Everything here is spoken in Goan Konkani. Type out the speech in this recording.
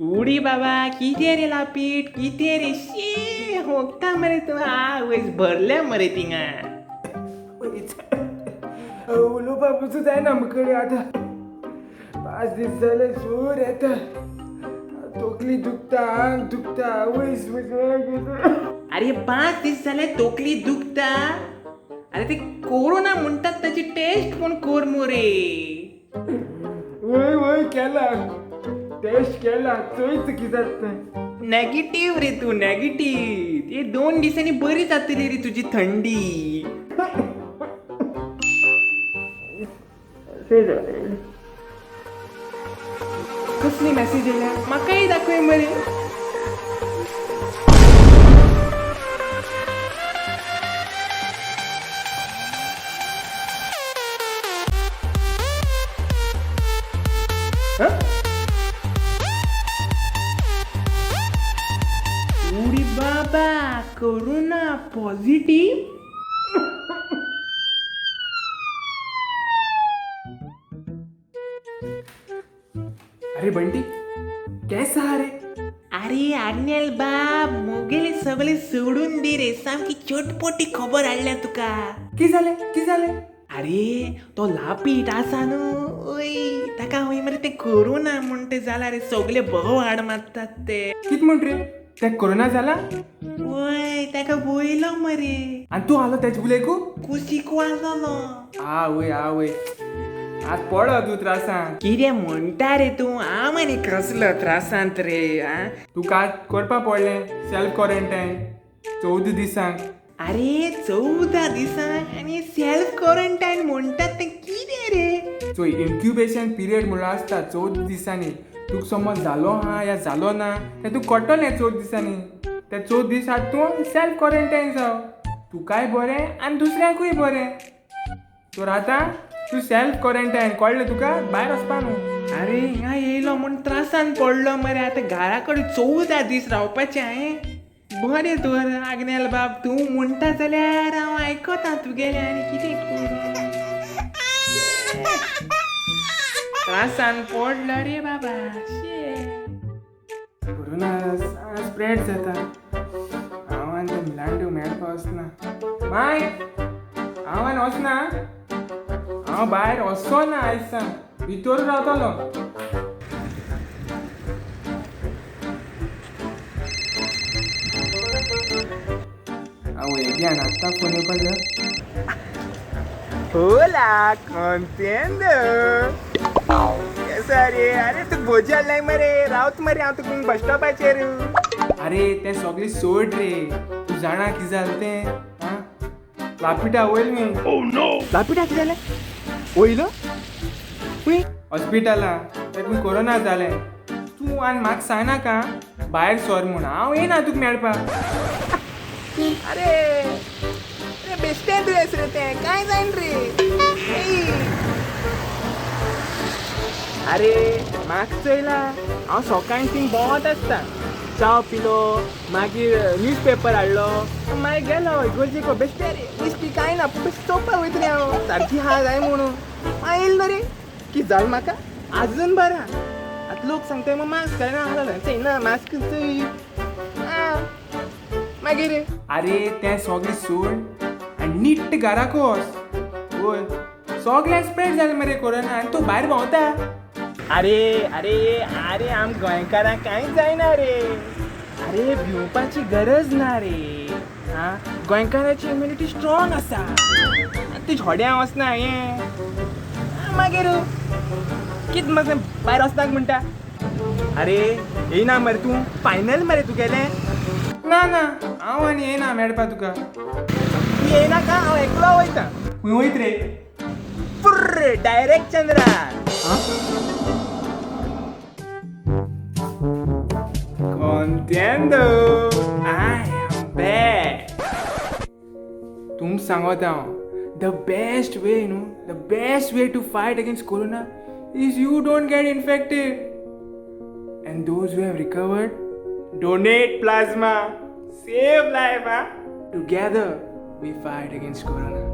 उडी बाबा कितें रे लापीट कितें रे शी होगता मरे तूं आवयस भरल्या मरे थिंगा. उलोवपा पसून जायना मुकडे आतां. 5 दीस जाले जोर येता, तकली दुखता, आंग दुखता, आवयस. अरे 5 दीस जाले तकली दुखता. अरे ते कोरोना म्हणटात ताची टेस्ट पूण कर मुरे. वय वय केला टेस्ट केला, चोय कितें जाता तें. नेगेटीव रे तूं, नेगेटीव. ते 2 दिसांनी बरी जातली रे तुजी थंडी. कसली मॅसेज येयल्या म्हाकाय दाखय मरे. उडी बाबा कोरोना पॉझिटिव्ह. अरे बंटी कैसा रे? अरे आग्नेल बाब मुगेले सगळे सोडून दी रे, सामकी चटपटी खबर हाडल्या तुका. की जालें की जालें? अरे तो लापीट आसा न्हू, ओय ताका हय मरे ते कोरोना म्हण ते जाला रे, सगळे बरो हाड मारतात ते. कित म्हण रे, ते कोरोना जाला? वय ताका वयलो मरे. आनी तूं आलो तेजे बुलेकू? कुशीक आसलो. आवय आवय आज पडो तूं त्रासान. कितें म्हणटा रे तूं, हांव आनी कसलो त्रासांत रे. तुका करपा पडलें सेल्फ क्वॉरंटायन 14 दिसांक. अरे 14 दिसांक आनी सेल्फ क्वॉरंटायन म्हणटात तें कितें रे? चोय इन्क्युबेशन पिरियड म्हणल्यार आसता 14 दिसांनी. तुका समज जालो हा या जालो ना तें तुका कळटलें 14 दिसांनी. ते 14 दिसांत तूं सेल्फ क्वॉरंटायन जाव, तुकाय बरें आनी दुसऱ्यांकूय बरें. तर आतां तूं सेल्फ क्वॉरंटायन कळ्ळें तुका, भायर वचपा न्हू. अरे हिंगा येयलो म्हूण त्रासान पडलो मरे, आतां घरा कडेन 14 दीस रावपाचें हांवें. बरें तर आग्नेल बाब तूं म्हणटा जाल्यार हांव आयकता तुगेलें आनी कितें करूं. त्रासान पडलो रे बाबा. शे कोरोना स्प्रेड जाता. हांव आनी ते मिलांडू मेळपा वचना. माय हांव आनी वचना, हांव भायर वचो ना आयज सान, भितर रावतलो. आवय येग्यान आत्तां फोन येवपा जाय. Hola, contento. केसो रे? अरे तूं भोजी हाडलाय मरे, रावत मरे हांव तुका बस स्टॉपाचेर. अरे तें सगळें सोड रे, तूं जाणा कितें जालें तें? आं लापिटा वयल न्ही. लापिटा कितें जालें? वयलो खंय? हॉस्पिटला ताका कोरोना जालें. तूं आनी म्हाका सांगनाका भायर सर म्हूण, हांव येयना तुका मेळपाक. अरे अरे बेश्टें दुयेंस रे तें, कांय जायना रे. अरे म्हाका चोयला हांव सकाळीं थिंग भोंवत आसता, च्याव पिलो मागीर न्यूज पेपर हाडलो मागीर गेलो इगर्जेक. बेश्टें रे बेश्टी कांय ना, बेश्टें चोवपाक वयता रे हांव, सारकी आहा जाय म्हणून. मागीर येयलो रे कितें जालें म्हाका आजून बरें. आतां लोक सांगता मग मास्क घालना आसलो चोयना मास्क चोय मागीर. अरे तें सगळें सोड आनी नीट घराक वच. वय सगळें स्प्रेड जालें मरे कोरोना आनी तूं भायर भोंवता. अरे अरे अरे आम गोंयकारांक कांयच जायना रे. अरे भिवपाची गरज ना रे. आं गोंयकाराची इम्युनिटी स्ट्रॉंग आसा. आनी तूं थोड्यां वचना हें मागीर कितें म्हाका भायर वचनाक म्हणटा. अरे येयना मरे तूं, फायनल मरे तुगेलें? ना ना हांव आनी येयना मेळपा तुका. तूं येयना का? हांव एकलो वयता. खंय वयत रे? फुर्र direct चंद्रार. Contento, I am back. तुमकां सांगता हांव, the best way न्हू, the best way to fight against corona is you don't get infected. And those who have recovered, donate plasma, save life. Huh? Together we fight against corona.